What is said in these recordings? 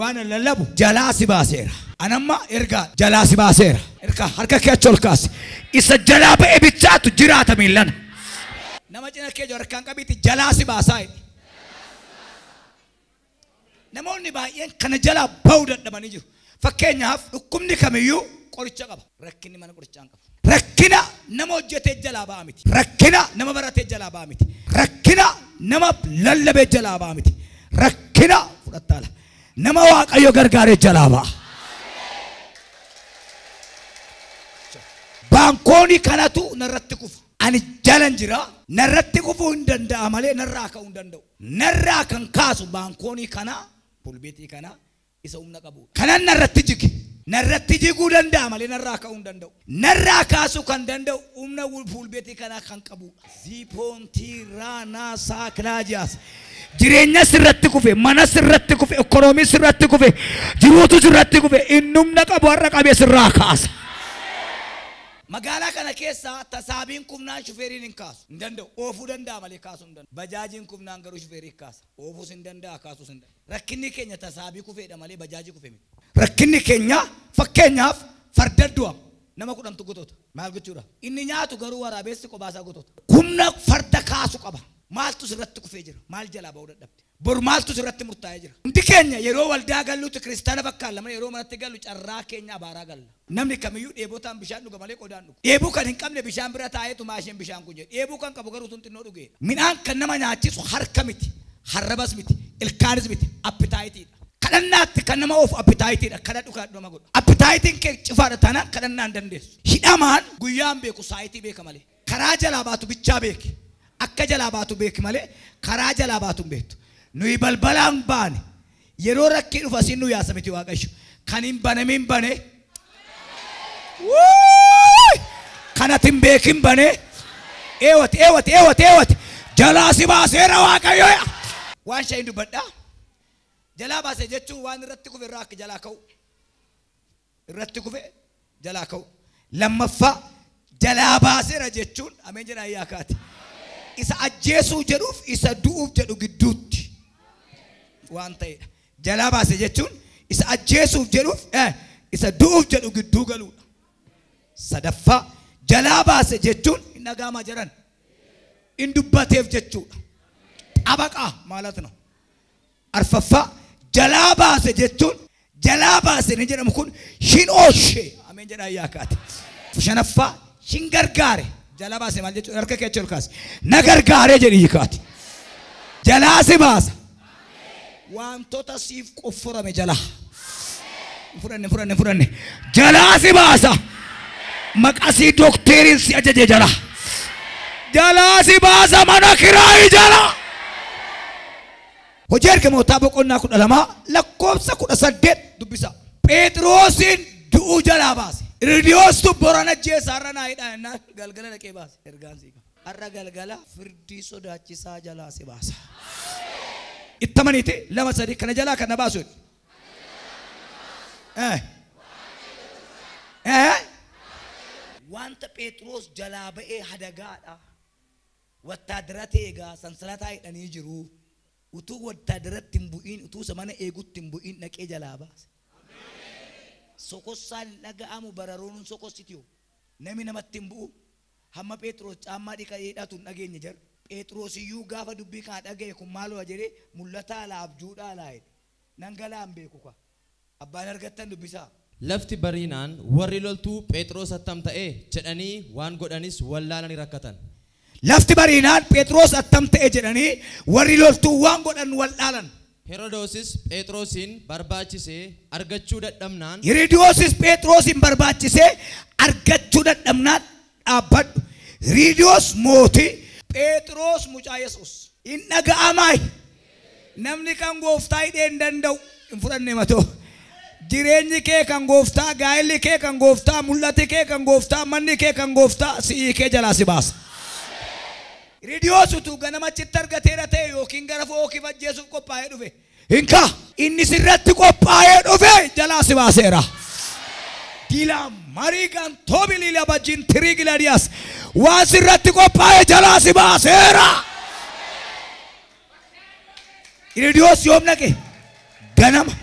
Waan lallabu jalaa si baaseera. Anamma ergaa jalaa si baaseera. Ergaa harka kee achi ol kaasi. Isa jalaa ba'e bichaatu jiraata miillana. Nama cina kee jiru harkaan qabiitti jalaa si baasaa jedhi. Namoonni baay'een kana jalaa ba'uu dadhabanii jiru. Fakkeenyaaf dhukkubni kamiyyuu qoricha qaba. Rakkinni mana qorichaa hin qabu. Rakkina nama hojjetee jalaa ba'a miti. Rakkina nama baratee jalaa ba'a miti. Rakkina nama lallabee jalaa ba'a miti. Rakkina fudhattaala. Nama Waaqayyo gargaaree jalaa ba'a. Baankooni kanatu narratti kufa. Ani jalan jira. Narratti kufuu hin danda'a malee narraa ka'uu hin danda'u. Narraa kan kaasu baankoonii kana, pulbeetii kana isa humna qabu. Kanan narratti jige. Narratti jiguu danda'a malee narraa ka'uu hin danda'u. Narraa kaasuu kan danda'u humna pulbeetii kanaa kan qabudha. Ziipoontii raanaa saaklaajiyaas. Jireenya sirratti kufe, mana sirratti kufe, ikoonoomii sirratti kufe, jiruutu sirratti kufe, inni humna qabu har'a qabee sirraa kaasa. Magaalaa kana keessa tasaabiin kufnaan shufeeriin hin kaasu. Hin danda'u. Oofuu danda'a malee kaasuu hin danda'u. Bajaajiin kufnaan garuu shufeerii kaasa. Oofuus hin danda'a, kaasuus hin danda'a. Rakkinni keenya tasaabii kufeedha malee bajaajii kufe miti. Rakkinni keenya fakkeenyaaf farda du'a nama 10tu gotoota. Maal gochuudha? Inni nyaatu garuu waraabessi qobaasaa gotoota. Humna farda kaasu qaba. Maaltu sirratti kufee jira? Maal jalaa ba'uu dadhabde? Bor maaltu sirratti murtaa'ee jira? Hundi keenya yeroo waldaa galluutti kiristaana fakkaan lama yeroo manatti gallu carraa keenya abaaraa galla. Namni kamiyyuu dheebotaan bishaan dhuga malee qodaan dhuga. Dheebuu kan hin qabne bishaan bira taa'eetu maasheen bishaan kun jedhe. Dheebuu kan qabu garuu sun xinnoo dhugeedha. Midhaan kan nama nyaachisu harka miti, harrabas miti, ilkaanis miti, appitaayitiidha. Kadhannaatti kan nama oofu appitaayitiidha. Kadhadhu kadhadhu nama godha. Appitaayitiin kee cufaadha taanaan kadhannaa hin dandeessu. Hidhamaan guyyaan beeku saayitii beeka malee. Karaa jalaa baatu bichaa beeki. Akka jalaa baatu beeki malee karaa jalaa baatu hin beektu. Nuyi balbalaan baane yeroo rakkii dhufa siin nu yaasa miti Waaqayyo. Kan hin banamin bane. Kanatti hin beekin bane. Eewwati eewwati eewwati eewwati. Jalaa si baaseera Waaqayyo. Waan shayii dubbadhaa. Jalaa baase jechuun waan irratti kufe irraa akka jalaa ka'u. Irratti kufe jalaa ka'u. Lammaffaa jalaa baaseera jechuun ameen jedhaa yaakaati. Isa ajjeesuu jedhuuf isa du'uuf jedhu gidduutti waan ta'edha. Jalaa baase jechuun isa ajjeesuuf jedhuuf isa du'uuf jedhu gidduu galuudha. Sadaffaa jalaa baase jechuun hin dhaga'amaa jiran hin dubbateef jechuudha. Xabaqaa maalat no. Arfaffaa jalaa baase jechuun jalaa baase ni jedhamu kun hin oolche ameen jedhaa yaakaati. Shanaffaa hin gargaare. Jalaa baase maal jechuudha? Harka kee achi ol kaasi. Na gargaaree jedhi hiikaati. Jalaa si baasa. Wantoota siif qofforame jalaa. Fudhanne fudhanne fudhanne. Jalaa si baasa. Maqasii dookteriin si ajaje jalaa. Jalaa si baasa mana kiraayii jalaa. Hojii ergamootaa boqonnaa 12 lakkoofsa 18 dubbisa. Phexrosiin du'uu jalaa baase. Hiridiyoos borana ajjeesa har'a naa hidhaa jennaan galgala dhaqee baase. Ergaan sii qaba. Har'a galgala firdii sodaachisaa jalaa si baasa. Ittamaniiti 2 3 kana jalaa kana baasu. Wanta Phexros jalaa ba'ee hadagaadha. Wattaadara ta'eegaa sansalataa hidhanii jiru. Utuu wattaadaratti hin bu'iin utuu isa mana eegutti hin bu'iin dhaqee jalaa baase. Sokossaan dhaga'amu bararoon sokossitiyo. Namni namatti hin bu'u. Hamma Phexros caammaa dhiqatee hidhatu hin dhageenye jira. Phexros iyyuu gaafa dubbii kana dhaga'e kun maaloo jedhee mul'ataa laa abjuudhaa laa jedhe. Nan galaa hin beeku kwa. Abbaan argattan dubbisaa. Lafti bariinaan warri loltuu Phexros attam ta'e jedhanii waan godhanis wallaalanii rakkatan. Lafti bariinaan Phexros attam ta'e jedhanii warri loltuu waan godhan wallaalan. Herodoosis Phexrosin barbaachisee argachuu dadhabnaan. Herodoosis Phexrosin barbaachisee argachuu dadhabnaan dhaabbadhu. Herodoos mootii Phexros mucaa Yesuus. Hin dhaga'amaa. Namni kan gooftaa hidhee hin danda'u hin fudhanne matoo. Jireenyi kee kan gooftaa, gaa'elli kee kan gooftaa, mul'ati kee kan gooftaa, manni kee kan gooftaa si'ii kee jalaa si baasa. Hiridiyoos utuu ganamachitti argateera ta'e yookiin gara fookiif ajjeesuuf qophaa'ee dhufe. Hinka inni sirratti qophaa'ee dhufe jalaa si baaseera. Dila mariigaan toobiliila bajjiin tiriigiladiyaas waan sirratti qophaa'ee jalaa si baaseera. Hiridiyoos yoom dhaqe? Ganama.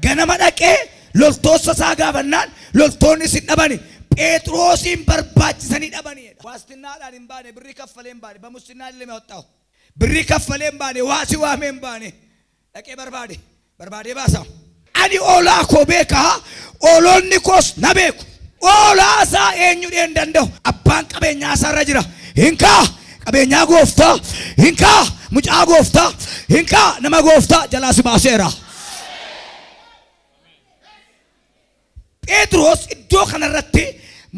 Ganama dhaqee loltoota isaa gaafannaan loltoonni sin dhabani. Phexroosiin barbaachisanii dhabani. Waastinnaadhaan hin baane, birrii kaffalee hin baane, bamustinnaa illee maxxa'u. Birrii kaffalee hin baane, waasii waamee hin baane. Dhaqee barbaade, barbaadee baasa. Ani oolaa koo beekaa, oolonni koos na beeku. Oolaa isaa eenyu dheen danda'u. Abbaan qabeenyaa isaarra jira. Hin kaa qabeenyaa gooftaa, hin kaa mucaa gooftaa, hin kaa nama gooftaa jalaa si baaseera. Phexros iddoo kanarratti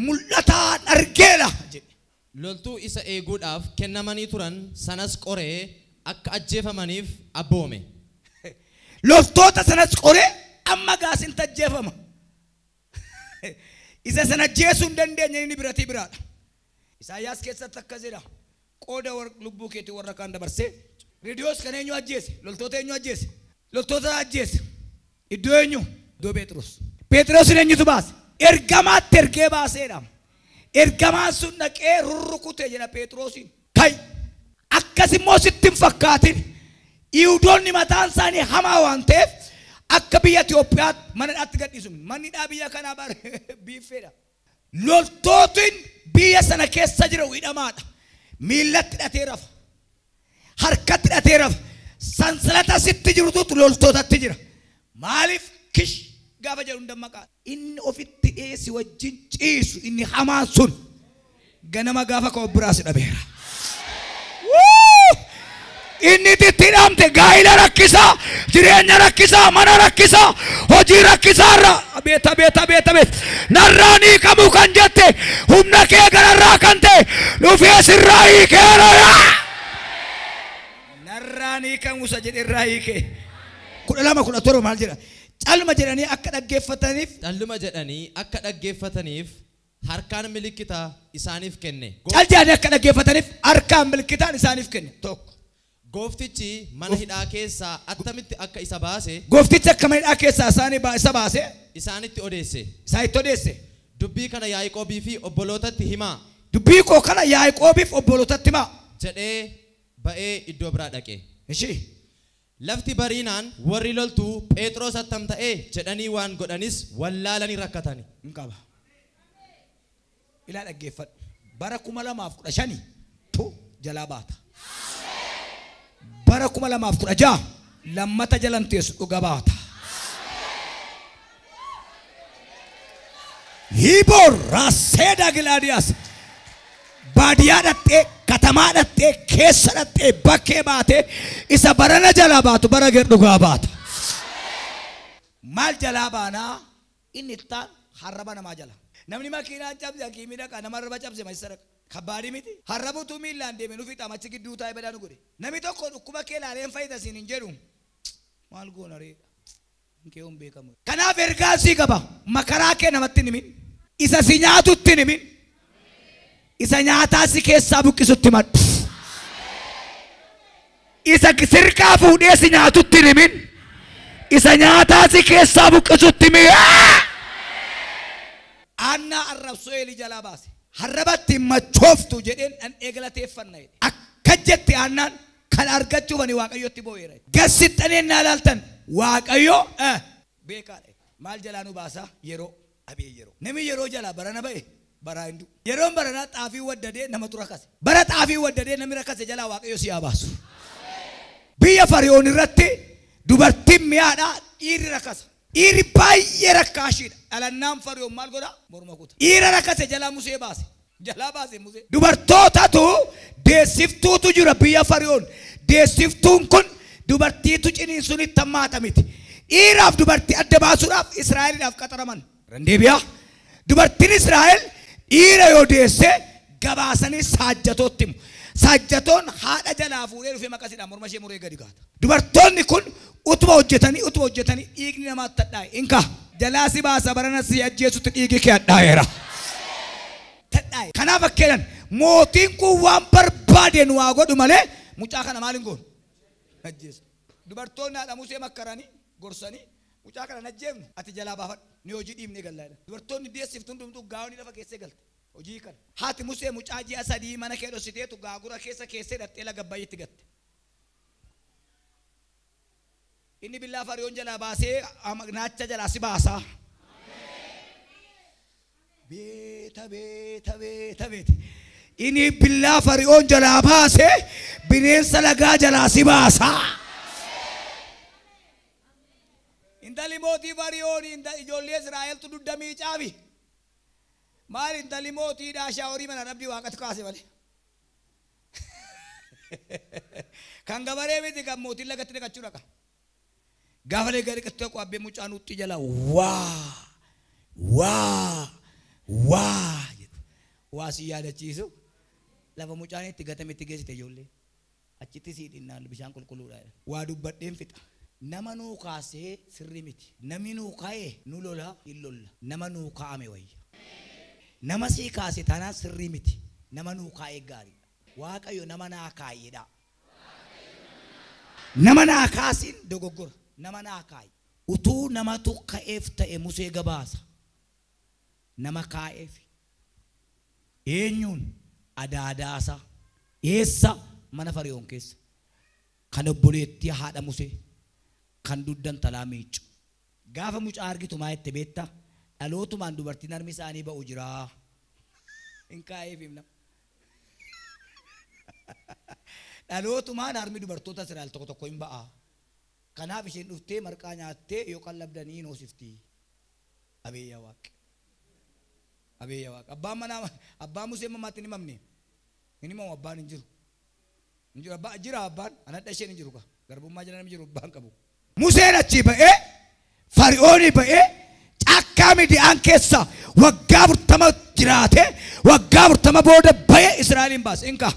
mul'ataan argeera jedhe. Loltuu isa eeguudhaaf kennamanii turan sanas qoree akka ajjeefamaniif abboome. Loltoota sanas qoree amma gaasin tajjeefama. Isa sana ajjeesuu hin dandeenye inni biratii biraadha. Isaayyaas keessatti akkas jedha. Qooda lubbuu keetii warra kaan dabarsee. Reediyoos kan eenyu ajjeese? Loltoota eenyu ajjeese? Loltoota ajjeese. Iddoo eenyu? Iddoo Phexros. Phexrosin eenyutu baase? Ergamaatti ergee baaseedha. Ergamaan sun dhaqee rurrukute jedha Phexrosiin. Kai! Akkas immoo sitti hin fakkaatin. Yihudoonni mataan isaanii hamaa waan ta'eef akka biyya Itoophiyaatti mana hidhaatti gadhiisu. Manni hidhaa biyya kanaa biiffeedha. Loltootiin biyya sana keessa jiru hidhamaadha. Miillatti hidhatee rafa. Harkatti hidhatee rafa. Sansalata sitti jirutu loltootatti jira. Maaliif kish gaafa jedhu hin dammaqaa. Inni ofitti dhiyeessi wajjin ciisu inni hamaan sun ganama gaafa ka'u biraa si dhabeera. Inni itti hidhamte gaa'ila rakkisaa, jireenya rakkisaa, mana rakkisaa, hojii rakkisaarra abeet abeet abeet abeet narraa ni hiikamuu kan jette humna kee gararraa kan ta'e dhufee sirraa hiikeera. Narraa ni hiikamuu isa jedhe irraa hiike. 12 17 maal jedha? Calma jedhanii akka dhaggeeffataniif. Calluma jedhanii akka dhaggeeffataniif harkaan milikkita isaaniif kenne. Cal jedhanii akka dhaggeeffataniif harkaan milikkitaan isaaniif kenne. Tokko. Gooftichi mana hidhaa keessaa attamitti akka isa baase. Gooftichi akka mana hidhaa keessaa isa baase. Isaanitti odeesse. Isaanitti odeesse. Dubbii kana Yaaqoobii fi obbolootatti himaa. Dubbii koo kana Yaaqoobiif obbolootatti himaa. Jedhee ba'ee iddoo biraa dhaqe. Ishii. Lafti bariinaan warri loltuu Phexros attam ta'ee jedhanii waan godhanis wallaalanii rakkatani. Hin qaba. Ilaa dhaggeeffadhu. Bara 2015 tu jalaa baata. Bara 2016 lammata jalan teessu dhuga baata. Hiboor Raseeda Gilaadiyaas baadiyyaa dhattee katamaa dhattee keessa dhattee bakkee baatee isa barana jalaa baatu bara gad dhugaa baata. Maal jalaa baanaa inni ittaan harraba namaa jala. Namni makiinaan cabse hakiimii dhaqa nama harraba cabse maisa dhaqa. Kabbaadii miti. Harrabuutu miillaan deeme nufi xamachi gidduu taa'ee badaa nu godhe. Namni tokko dhukkuba kee ilaalee fayyada siin hin jedhu. Maal goona ree? Kee hin beekamu. Kanaaf ergaa sii qaba. Makaraa kee namatti hin himin. Isa si nyaatutti hin himin. Isa nyaataa si keessaa buqqisutti himadhu. Isa sirkaa fuudhee si nyaatutti hin himin. Isa nyaataa si keessaa buqqisutti himi. Aanna arrabsoo Eelii jalaa baase. Harrabatti machooftu jedheen dhandhee galateeffanna jedhe. Akka jette aannaan kan argachuuf ani Waaqayyotti boo'eera. Gassixxanii naa ilaaltan Waaqayyo beekaadha. Maal jalaa nu baasaa? Yeroo abee yeroo. Namni yeroo jalaa barana ba'e baraa hin du'u. Yeroon baranaa xaafii waddadee namatu rakkase. Bara xaafii waddadee namni rakkase jalaa Waaqayyo si haa baasu. Biyya Fariyoon irratti dubartiin mi'aadhaa dhiirri rakkasa. Dhiirri baay'ee rakkaashiidha. Dhalannaan Fariyoon maal godhaa? Morma kuta. Dhiira rakkase jalaa Musee baase. Jalaa baase Musee. Dubartootatu deessiftuutu jira biyya Fariyoon. Deessiftuun kun dubartiitu ciniinsuun itti hammaata miti. Dhiiraaf dubartii adda baasuudhaaf Israa'eliidhaaf qaxaraman. Randeebiyaa. Dubartiin Israa'el dhiira yoo deesse gabaasanii saajjatootti himu. Saajjatoon haadha jalaa fuudhee dhufee maqasiidhaan morma ishee muree gadi gaata. Dubartoonni kun utuma hojjetanii dhiigni namaatti hadhaa'e. Inka jalaa si baasa barana si ajjeesutti dhiigi kee hadhaa'eera. Hadhaa'e. Kanaaf akkeedhan mootiin kun waan barbaade nu haa godhu malee mucaa kana maal hin goonu? Ajjeesu. Dubartoonni haadha Musee makkaranii gorsanii mucaa kana ajjeefnu ati jalaa baafadhu ni hojii dhiibnee gallaa jedhan. Dubartoonni deessiftu hundumtuu gaa'onii lafa keessee galte. Hojii kana. Haati Musee mucaa ji'a 3 mana kee dhoksiteetu gaagura keessa keessee dhattee laga Abbayyitti gatte. Inni billaa Fariyoon jalaa baasee naacha jalaa si baasa. Beeta beeta beeta beeta. Inni billaa Fariyoon jalaa baasee bineensa lagaa jalaa si baasa. Intalli mootii Fariyoon ijoollee Israa'eltu dugda miicaafi. Maal intalli mootiidhaa shaaworii mana dhabdii waaqatu kaase malee. Kan gabaree miti kan mootiin lagatti dhiqachuu dhaqa. Gaafa laga dhiqachuu dhaqu abbee mucaan huxxii jala waa waa waa jedhu. Waa si yaadachiisu lafa mucaan itti gatame itti geessite ijoollee. Achitti sii dhinnaan bishaan qulqulluudha. Waa dubbadheen fixa. Nama nuu kaasee sirri miti. Namni nuu kaa'e nu lola hin lolla. Nama nuu kaa'ame wayya. Nama sii kaase taanaan sirrii miti. Nama nuu kaa'e gaariidha. Waaqayyo nama naa kaa'edha. Nama naa kaasiin dogoggora. Nama naa kaa'i. Utuu namatu ka'eef ta'e Musee gabaasa. Nama kaa'eef. Eenyuun adaadaasa. Eessa mana Fariyoon keessa. Kan obboleettii haadha Musee. Kan dugdan talaa miiccu. Gaafa mucaa argitu maa jette beektaa? Dhalootumaan dubartiin harmi isaanii ba'u jira. Hin kaa'eef himna. Dhalootumaan harmi dubartoota Israa'el tokko tokko hin ba'a. Kanaaf isheen dhuftee marqaa nyaattee yoo qallabdanii hin hoosifti. Abeeyya Waaqa. Abeeyya Waaqa. Abbaan manaa abbaan Musee mamaatti hin himamne. Hin himamu abbaan hin jiru. Hin jiru abbaa jira abbaan anadha isheen hin jiru ka. Garbummaa jala namni jiru abbaan qabu. Museen achii ba'ee Fari'oonii ba'ee caakkaa Midiyaan keessa waggaa 40 jiraate waggaa 40 booda ba'ee Israa'eliin baase. Inka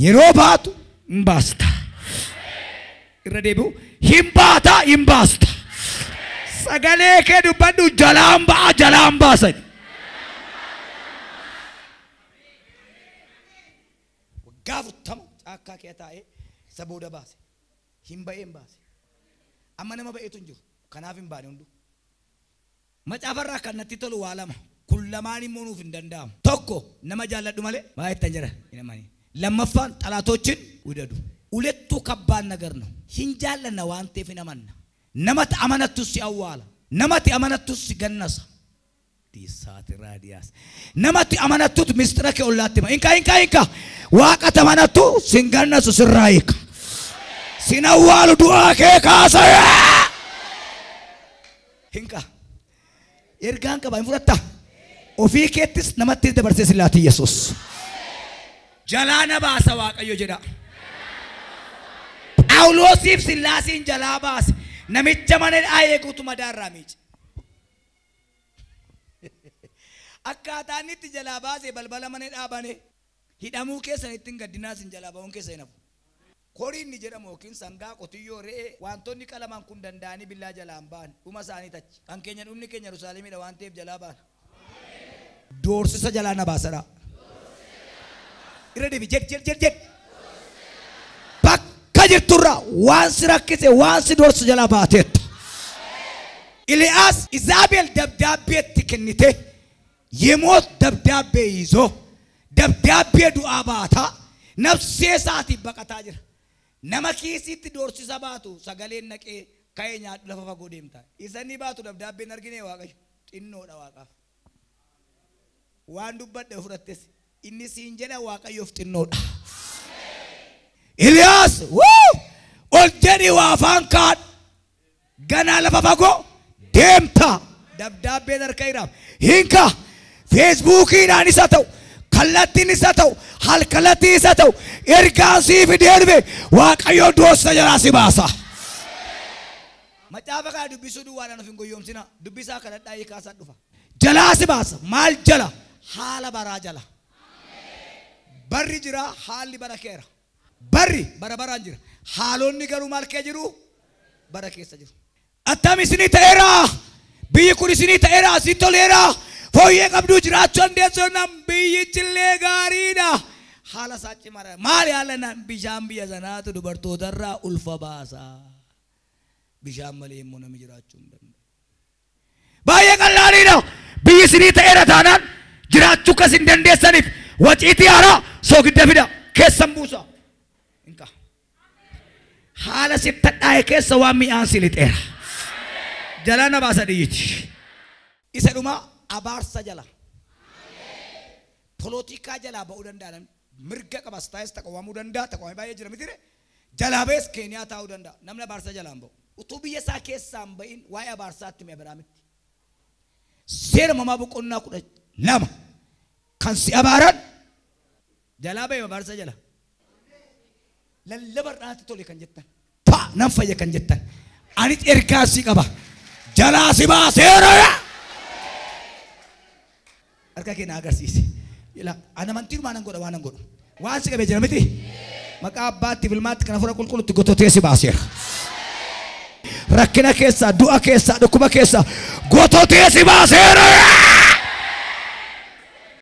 yeroo baatu hin baasta. Irra deebi'u hin baata hin baasta. Sagalee kee dubbadhu jalaan ba'a jalaan baasa. Waggaa 40 caakkaa kee taa'ee isa booda baase. Hin ba'ee hin baase. Amma nama ba'eetu hin jiru. Kanaaf hin baane hunduu. Macaafarraa kan natti tolu waa lama. Kun lamaan immoo nuuf hin danda'amu. Tokko nama jaalladhu malee maa jettan jira hin amani. Lammaffaan xalaatochin udadu. Ulettuu kabbaan nagar ነው. Hin jaallanna waan ta'eef hin amanna. Namatti amanattus si awwaala. Namatti amanattus si gannasa. Diisaati raadiyaas. Namatti amanattutu mistira kee ollaatti hima. Inka inka inka. Waaqatti amanattu sin gannasu sirraa hiika. Sin awwaalu du'aa kee kaasa. Hinka. Ergaan qaba hin fudhattaa? Ofii keettis namatti dabarsee si laati Yesuus. Jalaa na baasa Waaqayyo jedha. Phaawulosiif Sillaasiin jalaa baase. Namicha mana hidhaa eeguutu madaarraa miice. Akkaataa inni itti jalaa baase balbala mana hidhaa bane hidhamuu keessan ittiin gaddinaa isin jalaa ba'uun keessa hin hafu. Horiin ni jedhamu yookiin sangaa, qotiyyoo, re'ee wantoonni qalaman kun danda'anii billaa jalaan ba'an dhuma isaanii tachi. Kan keenya dhumni keenya Yerusaalemidha waan ta'eef jalaa baana. Doorsisa jalaa na baasadha. Irra deebi jedh jedh jedh jedh. Bakka jirturraa waan si rakkise waan si doorsisu jalaa baateetta. Iliyaas Izaabel dabdaabbeetti kennite የሞት ደብዳቤ ይዞ ደብዳቤ ዱአ ባታ ነፍሴ isaatiif baqataa jira. Nama kiisitti doorsisa baatu sagaleen naqee ka'ee nyaadhu lafa fagoo deemta. Isa inni baatu dabdaabbeen argine Waaqayyo xinnoodha Waaqaaf. Waan dubbadhe fudhattes inni siin jedha Waaqayyoof xinnoodha. Iliyaas ol jedhi waa afaan kaadhu ganaa lafa fagoo deemta. Dabdaabbeen harka jiraaf. Hinka feesbuukiidhaan isa ta'u kallattiin isa ta'u halkallattiin isa ta'u ergaan sii fidee dhufe Waaqayyo doorsisa jalaa si baasa. Macaafa kana dubbisuu duwwaadhaan of hin goyoomsina. Dubbisaa kadhadhaa hiikaasaa dhufa. Jalaa si baasa. Maal jala? Haala baraa jala. Barri jira haalli bara keera. Barri bara baraan jira. Haalonni garuu maal kee jiru? Bara keessa jiru. Attam isinii ta'eera. Biyyi kun isinii ta'eera. Isin toleera. Fooyyee qabduu jiraachuu dandeessu nam biyyichillee gaariidha. Haala isaa cimaadha. Maali haala nan bishaan biyya sanaatu dubartootarraa ulfa baasa. Bishaan malee immoo namni jiraachuu hin danda'u. Baay'ee qallaaliidha. Biyyi isinii ta'eera taanaan jiraachuu kas hin dandeessaniif waciitii haaraa soogidda fida keessan buusa. Inka. Haala sitti hadhaa'e keessa waan mi'aan si lixeera. Jalaa na baasa dhiyyiti. Isa dhuma abaarsa jala. Polotikaa jalaa ba'uu danda'a namni. Mirga qabas taa'es taqawwamuu danda'a taqawwamee baay'ee jira miti jalaa ba'es Keeniyaa taa'uu danda'a. Namni abaarsa jalaan ba'u. Utuu biyya isaa keessaa hin ba'in waa'ee abaarsaatti mi'a biraa miti. Seera Uumamaa boqonnaa 12 kan si abaaran jalaa ba'e abaarsa jala. Lallaba irraatti tole kan jettan. Pa nan fayya kan jettan. Anis ergaa si qaba. Jalaa si baaseera. Harka kee na agarsiisi. Ana amantiinumaa nan godha waan nan godhu. Waan si qabee jira miti. Maqaa abbaatti ilmaatti kan hafuura qulqulluutti gototee si baaseera. Rakkina keessaa, du'a keessaa, dhukkuba keessaa gototee si baaseera.